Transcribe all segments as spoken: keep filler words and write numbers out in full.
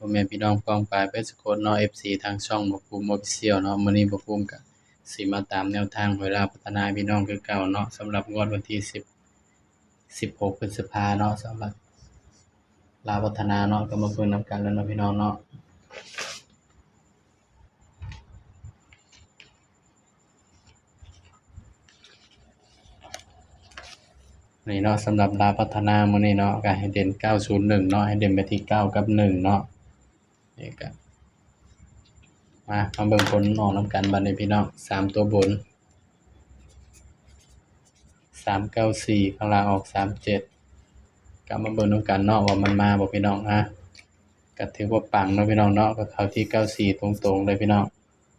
พ่อแม่พี่น้องป้องปายเบิดสุคนเนาะ เอฟซี ทางช่องบ่าวภูมิ Official เนาะ มื้อนี้บ่าวภูมิก็สิมาตามแนวทางหวยลาวพัฒนาพี่น้องคือเก่าเนาะ สำหรับงวดวันที่สิบ สิบหก พฤษภาเนาะ สำหรับลาวพัฒนาเนาะ ก็มาเบิ่งนำกันแล้วเนาะพี่น้องเนาะ นี่เนาะ สำหรับลาวพัฒนามื้อนี้เนาะ ก็ให้เด่น เก้าศูนย์หนึ่ง เนาะ ให้เด่นไปที่ เก้า กับ หนึ่ง เนาะ นี่ก็ มา มาเบิ่งผลออกนำกันบัดนี้พี่น้อง สามตัวบน สามเก้าสี่ ข้างล่างออก สามเจ็ด ก็มาเบิ่งนำกันเนาะ ว่ามันมาบ่พี่น้อง อ่ะ ก็ถือว่าปังเนาะพี่น้องเนาะ ก็เข้าที่ เก้าสี่ ตรงๆ เลยพี่น้อง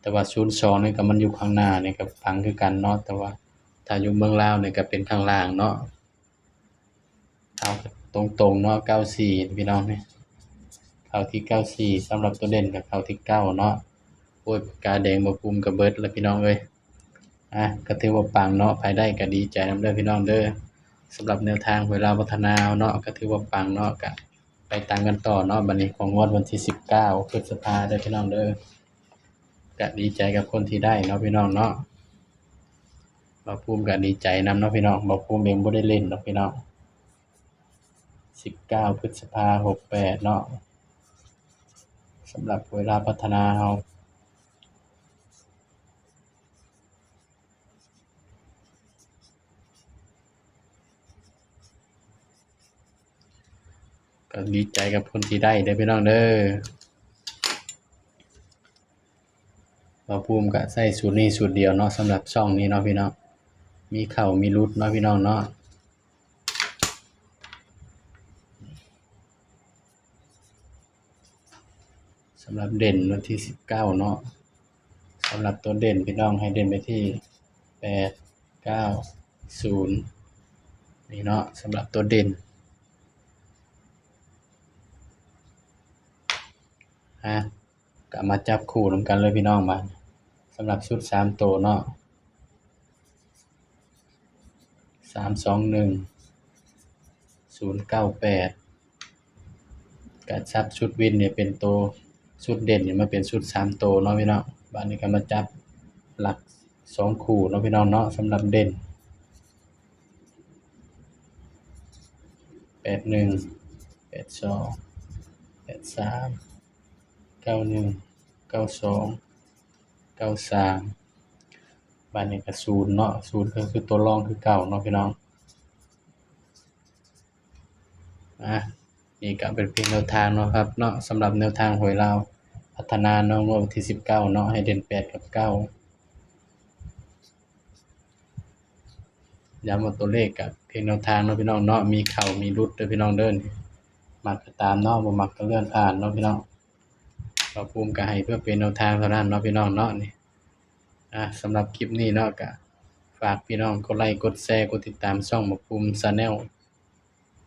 แต่ว่า ศูนย์สอง นี่ก็มันอยู่ข้างหน้านี่ก็ปังคือกันเนาะ แต่ว่าถ้าอยู่เมืองลาวนี่ก็เป็นข้างล่างเนาะ เอาตรงๆ เนาะ เก้าสี่ พี่น้องนี่ เข้าที่ เก้าสี่ สำหรับตัวเด่นก็เข้าที่ เก้า เนาะ โอ้ย ปากกาแดงบ่าวภูมิก็เบิดแล้วพี่น้องเอ้ย อ่ะ ก็ถือว่าปังเนาะ ไผได้ก็ดีใจนำเด้อพี่น้องเด้อ สำหรับแนวทางหวยลาวพัฒนาเนาะ ก็ถือว่าปังเนาะ ก็ไปตามกันต่อเนาะ บัดนี้ของงวดวันที่ สิบเก้า พฤษภาเด้อพี่น้องเด้อ ก็ดีใจกับคนที่ได้เนาะพี่น้องเนาะ บ่าวภูมิก็ดีใจนำเนาะพี่น้อง บ่าวภูมิเองบ่ได้เล่นดอกพี่น้อง สิบเก้า พฤษภา หกแปด เนาะ สำหรับหวยลาวพัฒนาเฮา ก็ดีใจกับคนที่ได้เด้อพี่น้องเด้อ บ่าวภูมิก็ใช้สูตรนี้สูตรเดียวเนาะ สำหรับช่องนี้เนาะพี่น้อง มีเข้ามีหลุดเนาะพี่น้องเนาะ สำหรับเด่นวันที่ สิบเก้า เนาะ สำหรับตัวเด่นพี่น้องให้เด่นไปที่ แปดเก้าศูนย์ นี่เนาะ สำหรับตัวเด่น อ่ะ ก็มาจับคู่นำกันเลยพี่น้อง มา สำหรับชุดสามตัวเนาะ สามสองหนึ่ง ศูนย์เก้าแปด ก็จับชุดวินเนี่ยเป็นตัว ชุดเด่นเนี่ยมาเป็นชุดสามตัวเนาะพี่น้อง บัดนี้ก็มาจับหลักสองคู่เนาะพี่น้องเนาะ สำหรับเด่น แปดหนึ่ง แปดสอง แปดสาม เก้าหนึ่ง เก้าสอง เก้าสาม บัดนี้ก็ศูนย์เนาะ ศูนย์ก็คือตัวรองคือเก่าเนาะพี่น้อง อ่ะ นี่ก็เป็นเพียงแนวทางเนาะครับเนาะ สำหรับแนวทางหวยลาวพัฒนาเนาะ งวดวันที่ สิบเก้า เนาะ ให้เด่น แปด กับ เก้า ย้ำว่าตัวเลขก็เพียงแนวทางเนาะพี่น้องเนาะ มีเข้ามีหลุดเด้อพี่น้องเด้อ มักก็ตามเนาะ บ่มักก็เลื่อนผ่านเนาะพี่น้อง บ่าวภูมิก็ให้เพื่อเป็นแนวทางเท่านั้นเนาะพี่น้องเนาะ นี่ อ่ะ สำหรับคลิปนี้เนาะ ก็ฝากพี่น้องกดไลค์ กดแชร์ กดติดตามช่องบ่าวภูมิ Channel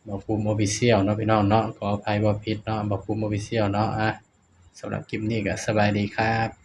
บ่าวภูมิ Official เนาะพี่น้องเนาะ ขออภัยบ่ผิดเนาะ บ่าวภูมิ Official เนาะ อ่ะ สำหรับคลิปนี้ก็สบายดีครับ